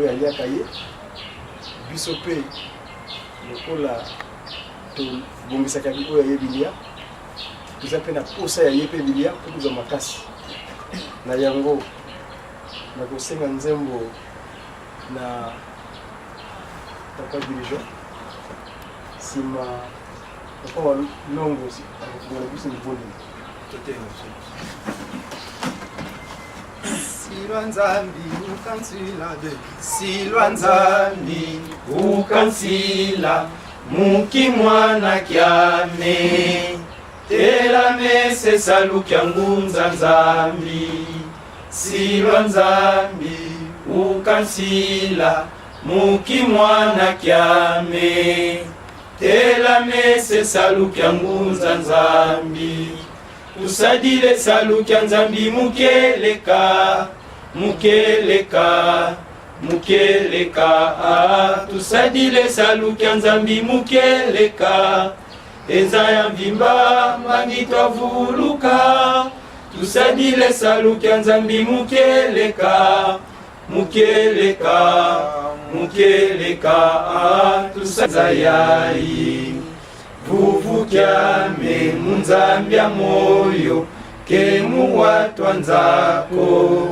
Oyo aliaka ye, biso mpe lokola tobongisaka oyo aye bilia, toza mpe na posa ya ye mpe bilia mpo tozwa makasi. Na yango nakosenga nzembo na papa dirigeant, nsima papa wa longo akofungola biso libondeli. Silwa Nzambi ukansila de Silwa Nzambi ukansila muki mwana kyame tela mese salukya ngunza Nzambi Silwa Nzambi ukansila muki mwana kyame tela mese salukya ngunza Nzambi Tusadile salukia Nzambi mukeleka mukeleka mukeleka ah, tusadile salukia Nzambi mukeleka enza ya mvimba mbangi twavuluka tusadile salukia Nzambi mukeleka mukeleka mukeleka ah, tusanza yai Vuvukyame munzambya moyo ke muwatwa nzako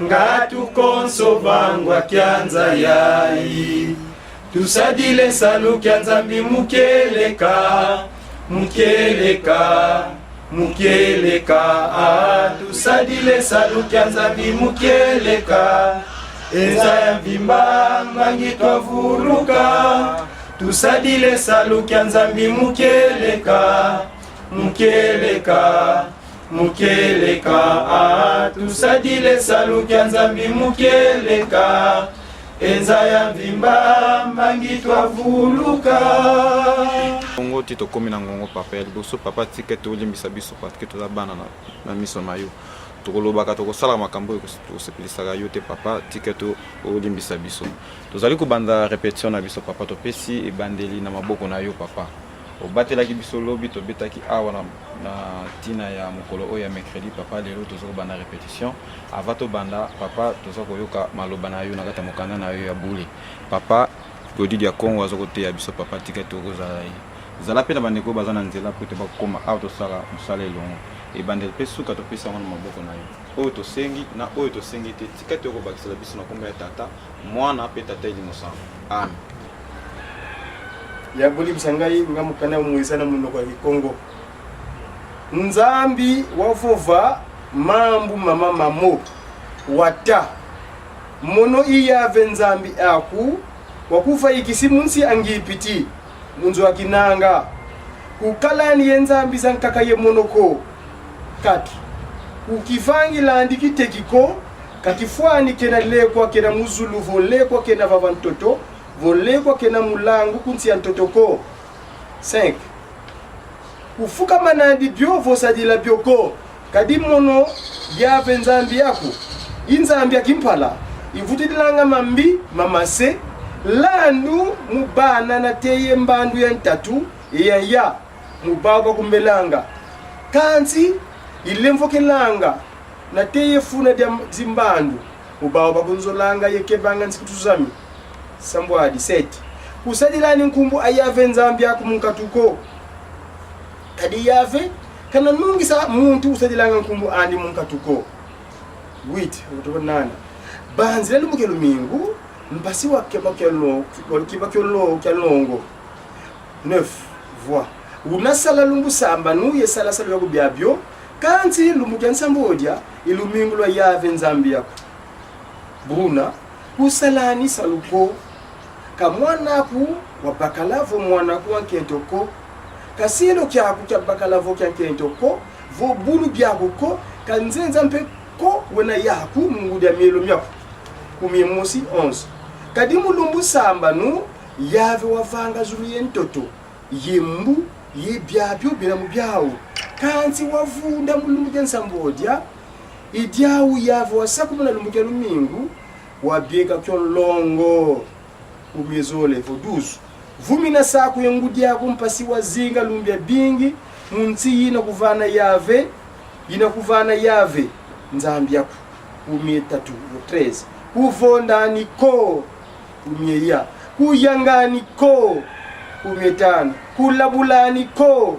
ngatukonso vangwa kyanza yai tusadile salu kya nzambi mukeleka mukeleka mukeleka ah, tusadile salu kya nzambi mukeleka enza ya mvimba mbangi twavuluka Tusadile salukia Nzambi mukeleka mukeleka mukeleka ah, tusadile salukia Nzambi mukeleka enza ya mvimba mbangi twavuluka Bongo ti tokomi na ngongo papa ya liboso papa tika ete olimbisa biso parce que toza bana na, na miso na yo tokolobaka tokosalaka makambo oyo ekosepelisaka yo te papa tika ete olimbisa biso Tozali kobanda repetition na biso papa, topesi ebandeli na maboko na yo papa. Obatelaki biso lobi, tobetaki awa na, na tina ya mokolo oyo ya mercredi papa, lelo toza kobanda repetition. Avant tobanda papa, toza koyoka maloba na yo na kati ya mokanda na yo ya bule. Papa Godi dia Kongo aza koteya biso papa, tika ete okozala ye. Zala mpe na bandeko oyo baza na nzela mpo ete bakoma awa tosala mosala elongo. Ebandeli mpe suka topesi yango na maboko na yo. Oyo tosengi na oyo tosengi te, tika ete okobakisela biso na kombo ya Tata, Mwana mpe Tata Elimo Santu. Amen. Ya bolimbisa ngai nga mokanda ya eza na monoko ya kikongo nzambi wavova mambu mama mamo wata mono iyave nzambi aku wakufa ikisi munsi angipiti munzu akinanga kukalani ye nzambi za nkaka ye monoko 4 kukivangilandi kitekiko Kakifwani kena lekwa kena muzulu volekwa kena vava ntoto volekwa kena mulangu kunsi ya ntoto ko 5 kufuka manandi byo vosadila byo ko kadi mono yave nzambi yaku inzambi ya kimpala ivutidilanga mambi mamase landu mubana na teye mbandu ya ntatu ya ya mubaba kumbelanga kansi ilemvokelanga Na teye funa dia dzimbandu mubawo bakunzolanga yekebanga nsikutuzami sambwadi 7 kusadilani nkumbu a Yave Nzambi aku munkatuko kadi Yave kana nungisa muntu usadilanga nkumbu andi munkatuko 8 nana banzila lumbuke lumingu mpasi wa keba kya longo 9 voix unasala lumbu samba nuye salasalo ya kubyabyo Kanti lumbu kya nsambodya ilumingu lwa Yave Nzambi yaku. Bruna kusalani saluko ka mwanaku wa bakalavo mwanaku wa nkento ko kasilo kyaku kya bakalavo kya nkento ko vo bulu byaku ko ka nzenza mpe ko wena yaku mungudya mielo myaku kumie mosi 11 kadi mulumbu samba nu Yave wavanga zulu ye ntoto Ye mbu ye byabyo bilamu byawu, kansi wavunda mulumbu kya nsambodya idyawu yave wasakumuna lumbu kya lumingu wabyeka kyo nlongo kumyezole vo 12 vumina saku ye ngudyaku mpasi wazinga lumbya bingi munsi yina kuvana yave yina kuvana yave nzambi yaku kumie tatu vo 13. Kuvondani ko kumieya, kuyangani ko kumietano, kulabulani ko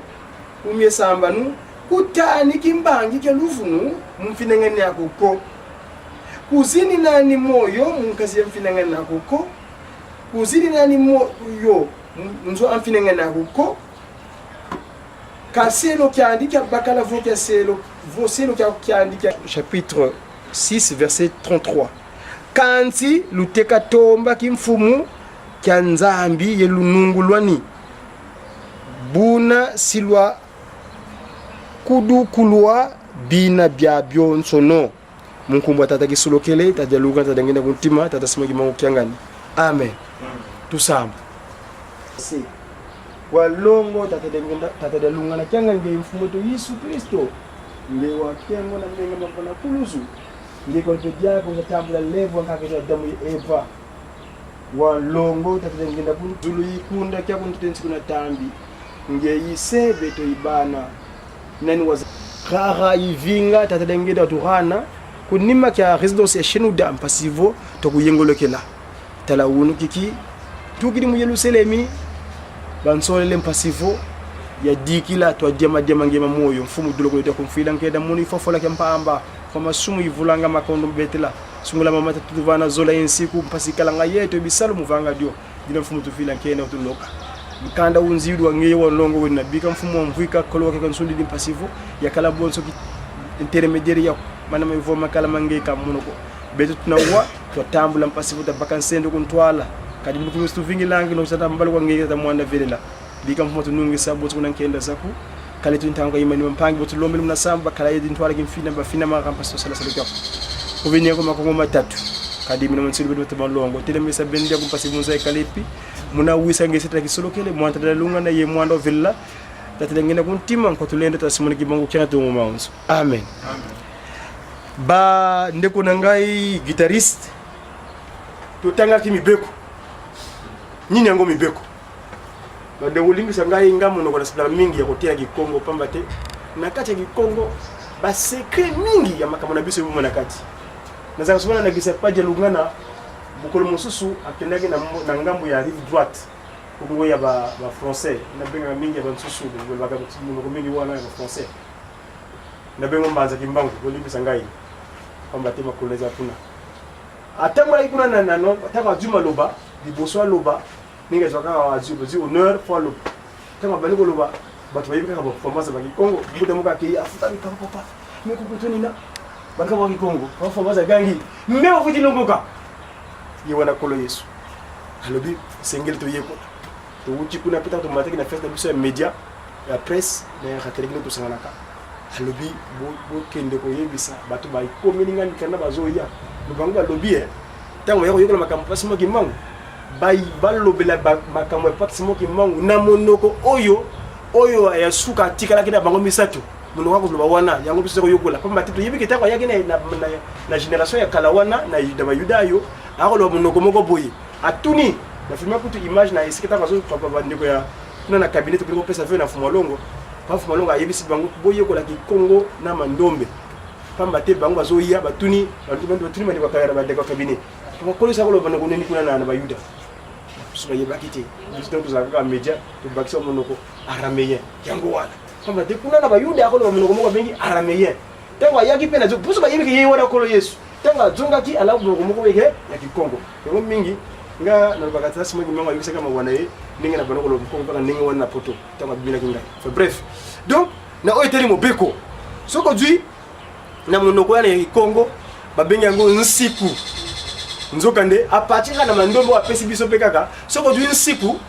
kumiesambanu, kutani kimbangi kya luvunu mumfinangani ako ko, kuzininani moyo munkazi ya mfinangani ako ko, kuzininani moyo nzo amfinangani ako ko, kaselo kyandi kya bakala vo kya selo vo selo kya kyandi kya chapitre 6 verset 33 kansi luteka tomba kimfumu kya nzambi ye lunungu lwani buna silwa kudukulwa bina bya byonso munkumbwa tata kisulokele tata luka tata ngenda kuntima tata simoki mangu kyangani amen tusamba si walongo tata dengenda tata dalunga na kyanga nge mfumo to Yesu Kristo nge wakengo na menga mapona kuluzu nge kwa dyako zatambula levo nkaketa damu ya Eva walongo tata dengenda kunzulu yikunda kya kuntutensi kuna tambi nge yisebe to ibana nani waza rara ivinga tata dengenda turana kunima kya residence ya Shenuda mpasivo tokuyengolokela tala wunu kiki tukili mu Yerusalemi bansolele mpasivo ya dikila twa diama diama ngema moyo mfumu dulo kuleta kumfila nkeda munu ifofola kya mpamba kwa masumu ivulanga makondo mbetela sungula mama tatuvana zola insiku mpasikalanga yetu bisalu muvanga dio dina mfumu tufila nkenda tuloka mkanda unzidu wa ngeye wa longo we nabika mfumu wa mvwika kolo wake kansundi di mpasivo yakala bonso ki intermediaire ya mana maivo makala mangeka munoko betu tunawa twatambula mpasivo tabaka nsendo kuntwala kadi mbuku tuvingi langi no sata mbalo kwa ngeye ta mwanda velela bika mfumu tunungisa bonso kuna nkenda zaku kale tuntanga imani mpangi botu lombele mnasamba kala yedi ntwala kimfina bafina makampa sosala sala kuvinyeko makongo matatu kadi mina mansulu betu tamalongo telemisa bendia kumpasi munza ekalepi muna wisa ngeseta kisolokele mwanta dalunga na ye mwanda villa tatilengena kuntima nkotulende tasimoni kibangu kyana tungu maunso amen, amen. Ba ndeko na ngai guitariste totangaki mibeko nini yango mibeko bandeko olingisa ngai nga monoko na sepelaka mingi ya koteya kikongo pamba te na kati ya kikongo basekre mingi ya makambo na biso eboma na kati nazalaka soki nalakisa paja lungana mokolo mosusu akendaki na, na ngambo ya rive droite kongo ya bafrançais ba nabengaka mingi ya bansusu balobaka monoko mingi wana ya bafrançais nabengo mbanza kimbangu bolimbisa ngai pamba te makolo eza kuna atambolaki kuna na nano ntango azwi maloba liboso aloba ndenge azwa kaka azwi azwi honneur fo aloba ntango abandi koloba bato bayebi kaka baformance ya bakikongo mbuta moko akei afutami papa papa me kokotonina banka bakikongo baformance agangi me ofuti longoka ye wana kolo yesu alobi esengeli toyekola towuti kuna mpe ntango tomataki na fete na biso ya media ya presse na ya kateleki nde tosanganaka alobi bokende koyebisa bato bakomeli ngai mikanda bazoya bango balobi e ntango baya koyekola makambo mpasi moki mbangu balobela makambo ya mpasi moki mbangu na monoko oyo oyo ya suka atikalaki na bango misato monoko akoloba wana yango biso koyokola pamba te toyebi ke ntango ayaki na, na, na, na génération ya kala wana na, na bayuda yo akoloba monoko moko boye atuni na filma kutu image na esika ntango azopapa bandeko ya kuna na cabinet tokoki kopesa veu na fumalongo pa fumalongo ayebisi bango boyekola kikongo na mandombe pamba te bango bazoya batuni batuni bandeko ya bandeko ya cabinet bakolisa koloba bandeko nini kuna na bayuda biso bayebaki te biso ntango tozalaka kaka media tobakisa monoko arameyen yango wana pamba te kuna na bayuda akoloba monoko moko abengi arameyen ntango ayaki mpe na biso bayebi ke ye wana kolo yesu ntango azongaki alaki monoko moko eke ya kikongo yango mingi nga nalobaka tata simo kimango ayokisaka mawa na ye ndenge na banda koloba kikongo mpaka ndenge wana na poto ntango abimelaki ngai enfin bref donc na oyo etali mobeko soki ozwi na monoko wana ya kikongo babengi yango nsiku nzokande apartir kaka na mandombe oyo apesi biso mpe kaka soki ozwi nsiku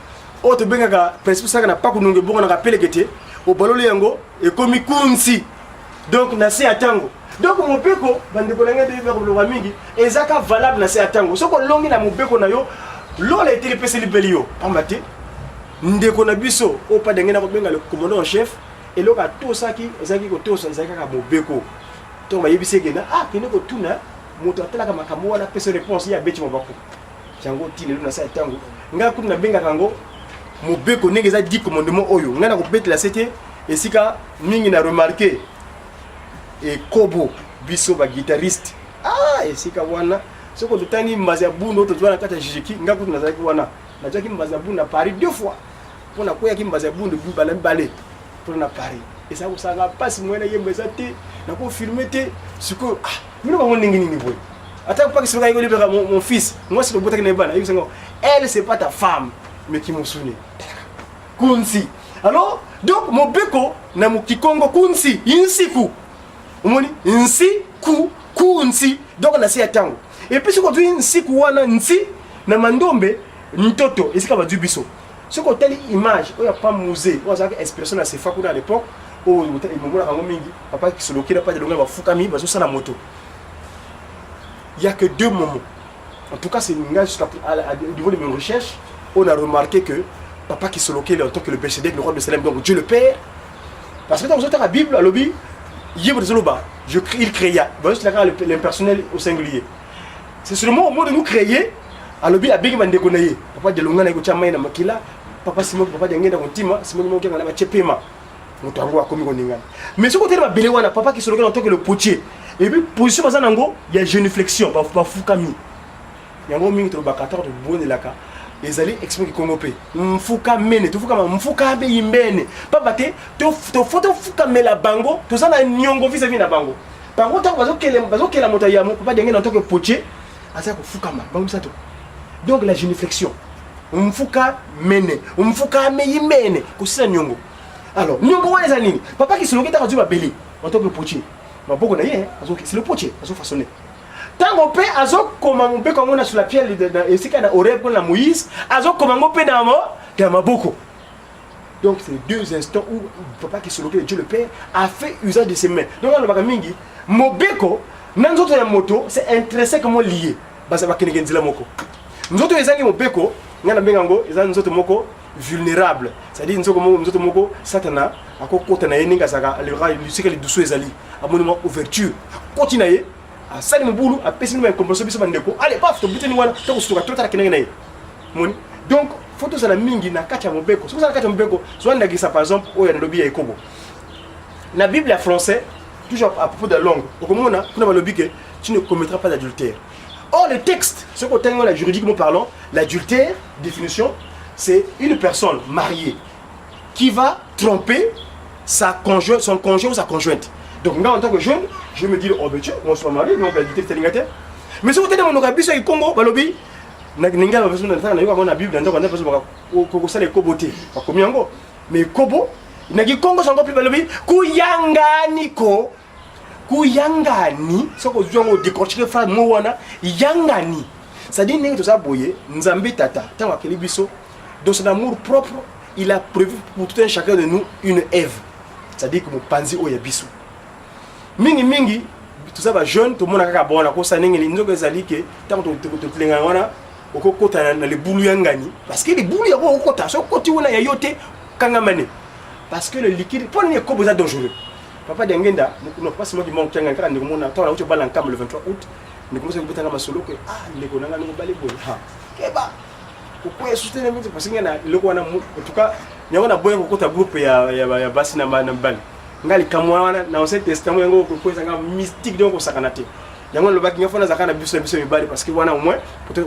oyo tobengaka principe saka na pakunungu ebongonaka pelekete obaloli yango ekomi kunsi donc na se ya ntango donc mobeko bandeko na ngai toyebi koloba mingi eza ka valable na se ya ntango soki olongi na mobeko na yo lola eteli epeseli mpeli yo pamba te ndeko na biso oyo pa ndenge nakobenga le commandant en chef eloko atosaki ezalaki kotosa ezalaki kaka mobeko ntongo bayebisi ekenda ah kende kotuna moto atalaka makambo wana apesa réponse ye abeti mabaku yango ti lelo na se ya ntango ngai kutu nabengaka yango mobeko ndenge eza 10 commandement oyo ngai nakobetela se te esika mingi na remarke ekobo biso baguitariste ah esika wana Soki totangi mbazi ya bundu oyo tozwa na kati ya jijiki, nga kutu nazalaki wana, nazwaki mbazi ya bundu na Paris deux fois mpo nakweyaki mbazi ya bundu mbala mibale mpona na Paris. Ezala kosala mpasi, moyen nayemba eza te, nakofilme te. Sikoyo ah, bino bango ndenge nini boye? Ata mpaki soki ayekoli beka mon fils, mwasi lobotaki na ye bana, ayebisa ngo elle c'est pas ta femme mais kimosuni kunsi. Alors donc mobeko na mokikongo kunsi insiku, omoni nsi ku ku nsi, donc na se ya ntango. Et puis soki ozwi nsiku wana nsi na mandombe ntoto esika bazwi biso, soki otali image oyo ya pa musée oyo azalaki inspiration na sefa kuna à l'époque, oyo emomonaka yango mingi, papa Kisolokela pa Delonga bafukami bazosala moto. Il y a que deux moments, en tout cas c'est nga jusqu'à au niveau de mes recherches, on a remarqué que papa Kisolokele en tant que le Melchizedek, le roi de Salem, donc Dieu le Père, parce que dans la Bible alobi ye bozoloba je il créa, bazolaka l'impersonnel au singulier, c'est seulement au moment de nous créer alobi abengi bandeko na ye, papa Delonga na ye kotia mai na makila, papa Simon, papa Diangenda kontima Simon mokenga na batie pema, moto yango akomi koningana. Mais soki otali mabele wana, papa Kisolokele en tant que le potier, et puis position baza nango ya génuflexion, bafukami yango mingi. Tolobaka ntango tobondelaka, ezali expression kikongo mpe mfuka mene, tofukama mfuka mpe yimbene, pamba te tofo tofukamela bango, toza na niongo vis-à-vis na bango. Bango ntango bazokela moto ya yamo, papa Denge na tant que potier aza kofukama bango misato, donc la génuflexion, mfuka mene, mfuka meyi mene, kosila niongo. Alors niongo wana eza nini? Papa Kisoloki ntango azwi mabele en tant que potier, maboko na ye, c'est le potier azofaçonner. Ntango mpe azokoma mobeko yango na sur la pierre, esika na Horeb na Moïse, azokoma yango mpe na maboko. Donc c'est deux instants où papa Kisoloki, Dieu le Père, a fait usage de ses mains. Donc alobaka mingi mobeko na nzoto ya moto, c'est intrinsèquement lié, baza bakendeke nzela moko. Nzoto ezangi mobeko, ngai nabenga yango eza nzoto moko vulnérable, c'est-à-dire nzoto moko satana akokota na ye ndenge azalaka sika lidusu ezali, amoni mwa ouverture, akoti na ye, asali mobulu, apesi bino baincompréhension. Biso bandeko, allez paf, tobutani wana, tokosutuka, totala kendenge na ye moni. Donc faut tozala mingi na kati ya mobeko. Soki ozala na kati ya mobeko, zwa ndakisa par exemple oyo nalobi ya ekobo na Bible ya français, toujours à propos de la langue, okomona kuna balobi ke tu ne commettras pas d'adultère. Or le texte, ce qu'on la juridiquement parlant, l'adultère, définition, c'est une personne mariée qui va tromper sa conjointe, son conjoint ou sa conjointe. Donc nga en tant que jeune, je me dis: oh ben tiens, on soit marié, donc l'adultère c'est. Mais soki otali monoko ya biso ya Kikongo, balobi ndenge nayoka yango na Bible na ndako kosala ekobo te, bakomi yango, mais ekobo na Kikongo sango mpe balobi kuyangani ko kuyangani. Soki ozwi yango, odécortique phrase mo wana yangani, c'est-à-dire ndenge toza boye, Nzambe Tata ntango akeli biso, dans son amour propre, il a prévu pour tout un chacun de nous une Ève, c'est-à-dire que mopanzi oyo ya biso mingimingi toza bajeune, tomona kaka bon nakosa ndenge nini. Nzoka ezali ke ntango totulengana wana, okokota na libulu ya ngani, parce que libulu yango okokota, soki okoti wana ya yo te, kangamane, parce que le liquide. Mpo nini ekobo eza dangereux? Papa Dengenda, non pas seulement qui manque kaka ndeko mona ntango nauti obala nkamba le 23 août, ndeko moso ekobetanga masolo ke ah, ndeko nanga ndeko bali boye, ha keba kokwea susu te, parce que nga na eloko wana, en tout cas yango naboya kokota groupe ya basi na mibali. Nga likambo wana na Ancien Testament yango kokwesanga mystique, donc kosakana te. Yango nalobaki nga fo nazalaka na biso mibali, parce que wana au moins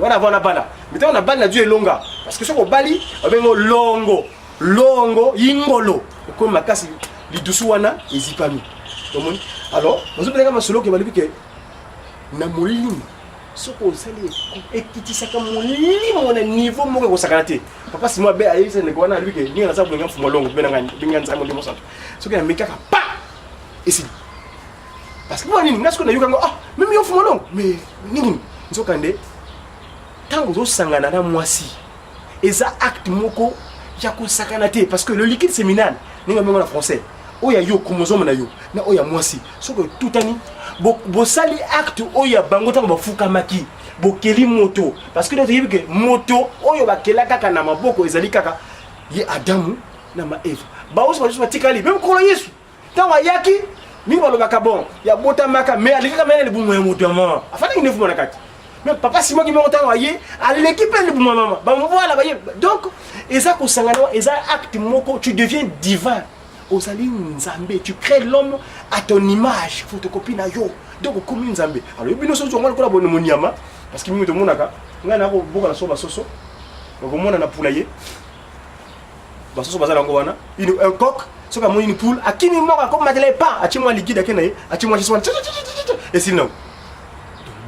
wana avant nabala, mais ntango nabali nazwi elonga, parce que soki obali babengo longo longo yingolo, okomi makasi, lidusu wana ezipami, omoni. Alors bazobelaka masolo ke balobi ke na molimo, soki osali ekitisaka molimo na niveau moko ekosakana te. Papa Simo abe ayebisa ndeko wana, alobi ke ndenge naza bolenga mfumu longo mpe nanga benga Nzambe Molimo Santo, soki nameki kaka pa esili. Parce que mpo nini nga soki nayoka yango, ah, même yo mfumu longo, mais nini? Nzoka nde ntango ozosangana na mwasi, eza acte moko ya kosakana te, parce que le liquide séminal, ndenge abengo na français, oyo ya yo chromosome na yo na oyo ya mwasi, soki otutani, bosali acte oyo ya bango ntango bafukamaki, bokeli moto. Parce que toyebi ke moto oyo bakela kaka na maboko ezali kaka ye Adamu na ma Eve. Baoso basusu batikali, même Nkolo Yesu ntango ayaki, mingi balobaka bon ya botamaka, mais alekaka mene libumu ya moto ya mama, afandaki ndefu na kati. Mais papa Simoki moko ntango aye, aleki mpe libumu ya mama, bamvoila baye. Donc eza kosangana, eza acte moko, tu deviens divin, ozali Nzambe. Tu crées l'homme à ton image, photocopie na yo, donc okomi Nzambe. Alors bino soki ozonga lokola bono moniama. Parce que mingi tomonaka ngai nakoboka na so basoso okomona na poulailler basoso baza nango wana une un coq soki amoni une poule akimi moko akomatela ye pa atie mwa liquide ake na ye atie mwa jus wana esili nango.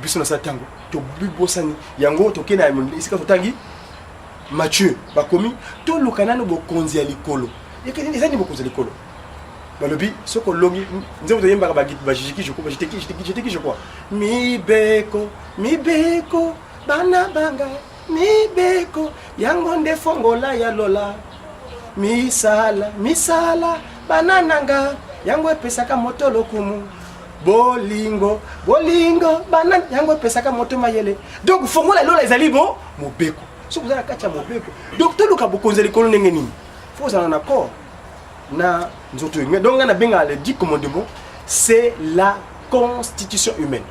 Biso na sa ntango tobibosani yango, tokei na esika totangi Matthieu, bakomi toluka nano bokonzi ya likolo. Eza nini bokonzi ya likolo? Balobi soki olongi nzembo toyembaka bajijiki je crois, jiteki je crois, mibeko mibeko bana banga mibeko yango nde fongola ya lola, misala misala bana nanga yango epesaka moto lokumu, bolingo bolingo bana yango epesaka moto mayele. Donc fongola ya lola ezali bo mobeko. Soki oza na kati ya mobeko, donc toluka bokonzi ya likolo ndenge nini? Fo ozala na corps na nzoto oyo. Donc ngai nabengaka le 10 commandement, c'est la constitution humaine.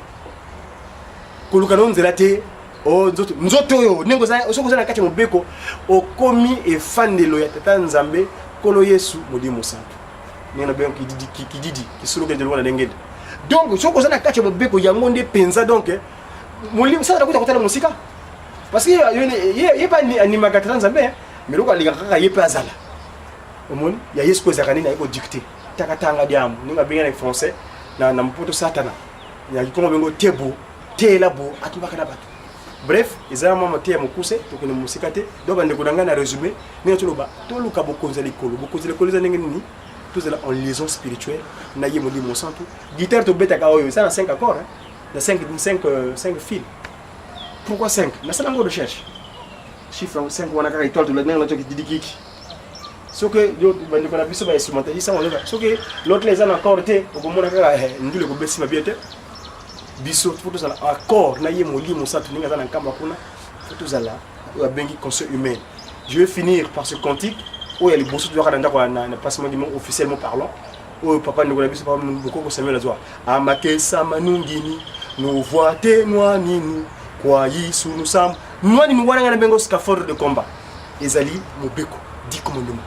Koluka no nzela te o nzoto nzoto oyo ndenge soki oza na kati ya mobeko, okomi efandelo ya tata Nzambe Nkolo Yesu Molimo Mosantu, ndenge nabenga kididi kididi kisoloka nzela wana ndenge. Donc soki oza na kati ya mobeko, yango nde mpenza. Donc molimo sasa nakuta kotala mosika, parce que ye mpe animaka tata Nzambe, mais eloko alingaka kaka ye mpe azala. Omoni ya ye sikoyo ezalaka nini? Aye kodicte takatanga diamu, ndenge abengi na français na mpoto satana, ya kikongo bengo tebo tela bo atumbaka na bato. Bref, eza mwa mateya mokuse, tokende mosika te. Donc bandeko na ngai, na résumé ndenge toloba, toluka bokonzi ya likolo. Bokonzi ya likolo eza ndenge nini? Tozala en liaison spirituelle na ye Molimo Mosantu. Guitare tobetaka oyo eza na 5 accords, hein? Na 5 fil. Pourquoi 5? Nasala yango recherche, chiffre 5 wana kaka étoile tola ndenge natoki didikiki. Soki yo bandeko na biso bainstrumentaliste yango, soki l'autre eza na accord te, okomona kaka ndule ekobesima bien te. Biso fo tozala accord na ye Molimo Santu, ndenge aza na nkamba kuna, fo tozala oyo abengi conscience humaine. Je vais finir par ce cantique oyo ya liboso tozwaka na ndako na passement du monde, officiellement parlant, oyo papa ndeko na biso papa Bokoko Samuel azwa amakesa manungini nuvoite nwaninu kwa Yesu nusambu nwaninu wana. Ngai na bengo scaphandre de combat, ezali mobeko, 10 commandement,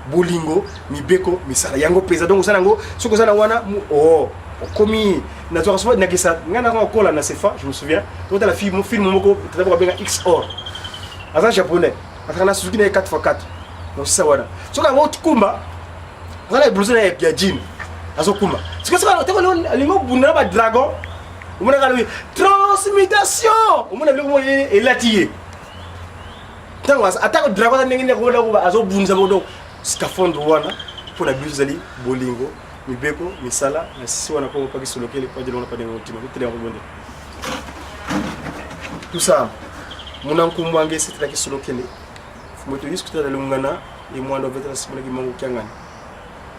bolingo, mibeko, misala, yango mpenza. Donc oza nango, soki oza na wana, oh, okomi. Nazwaka souvent nakisa ngai naka kokola na sefa. Je me souviens, totala film moko tata babenga X-Or, aza japonais, azalaka na Suzuki na ye 4x4. Donc sisa wana, soki yango kumba aza na blouse na ya jean, azokumba. Sikoyo soki alingi obunda na badragon, omonaka alobi transmutation, omona biloko moko elati ye ntango atako dragon aza ndenge nini azobundisa bango. Donc scaphandre wana mpo na biso ezali bolingo, mibeko, misala na sisi wana kongo paki solokele padele wana padenge motima totelema kobonde tout ça muna nkumbu ange esetelaki solokele moto yesu kutala lungana ye mwanda ovetela simonaki mango kiangani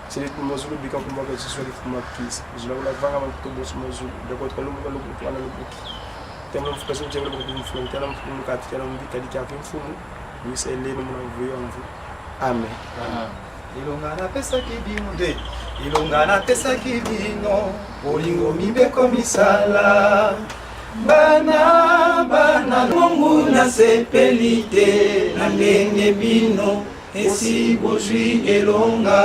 sele mazulu bika kumbaka zizwaki fuma kisi zula kula vanga makuto bosu mazulu dakot kalumbu kalumbu twana lubuki tena mfuka so jebele boku mfumu tena mfumu kati tena mbika dikaki mfumu luisa eleni muna vuyo mvu. Amen. Elonga napesaki bino nde elonga napesaki bino, bolingo, mibeko, misala, bana bana. Mungu nasepeli te na ndenge bino esi bozwi elonga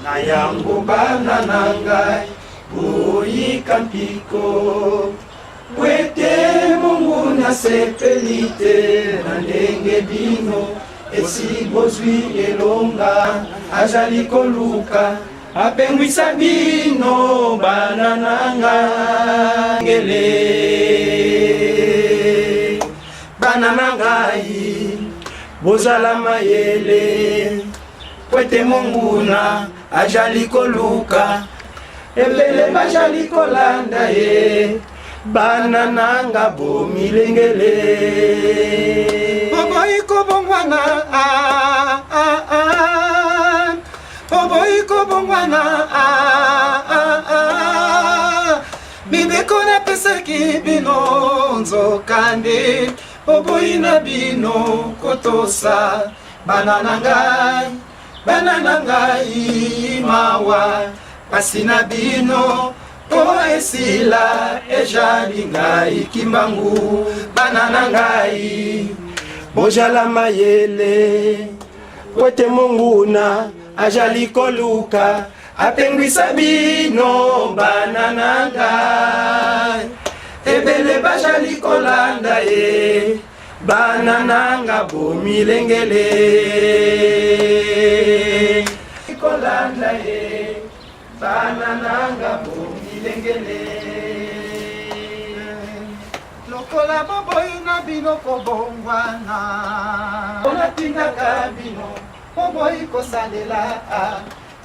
na yango. Bana na ngai, boyika mpiko po ete Mungu nasepeli te na ndenge bino esi bozwi elonga. Azali koluka apengwisa bino, bana na ngai ngele. Bana na ngai, bozala mayele po ete monguna azali koluka ebele bazali kolanda ye. Bana nanga, bomilengele, boboyi kobongwana, ah, ah, ah. Boboyi kobongwana, ah, ah, ah. Mibeko napesaki bino, nzokande boboyi na bino kotosa. Bana na ngai, bana na ngai, mawa pasi na bino po esila ejali ngai kimbangu. Bana na ngai, bozala mayele po ete monguna azali koluka apengwisa bino. Bana na ngai. Ebele bajali kolanda ye. Bana nanga bomilengele. Kolanda ye. Bana nanga bomilengele. Lokola boboyi na bino kobongwana. Natindaka bino boboyi kosalela.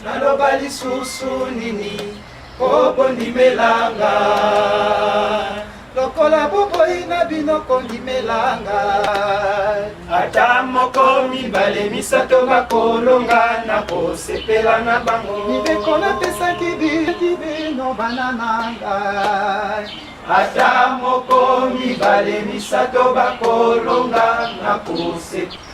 Naloba lisusu nini po bondimelanga. Lokola boboyi na bino kondimelanga. Ata moko mibale misato bakolonga nakosepela na bango. Mibeko napesaki bino bana na ngai. Ata moko mibale misato bakolonga nakosepela.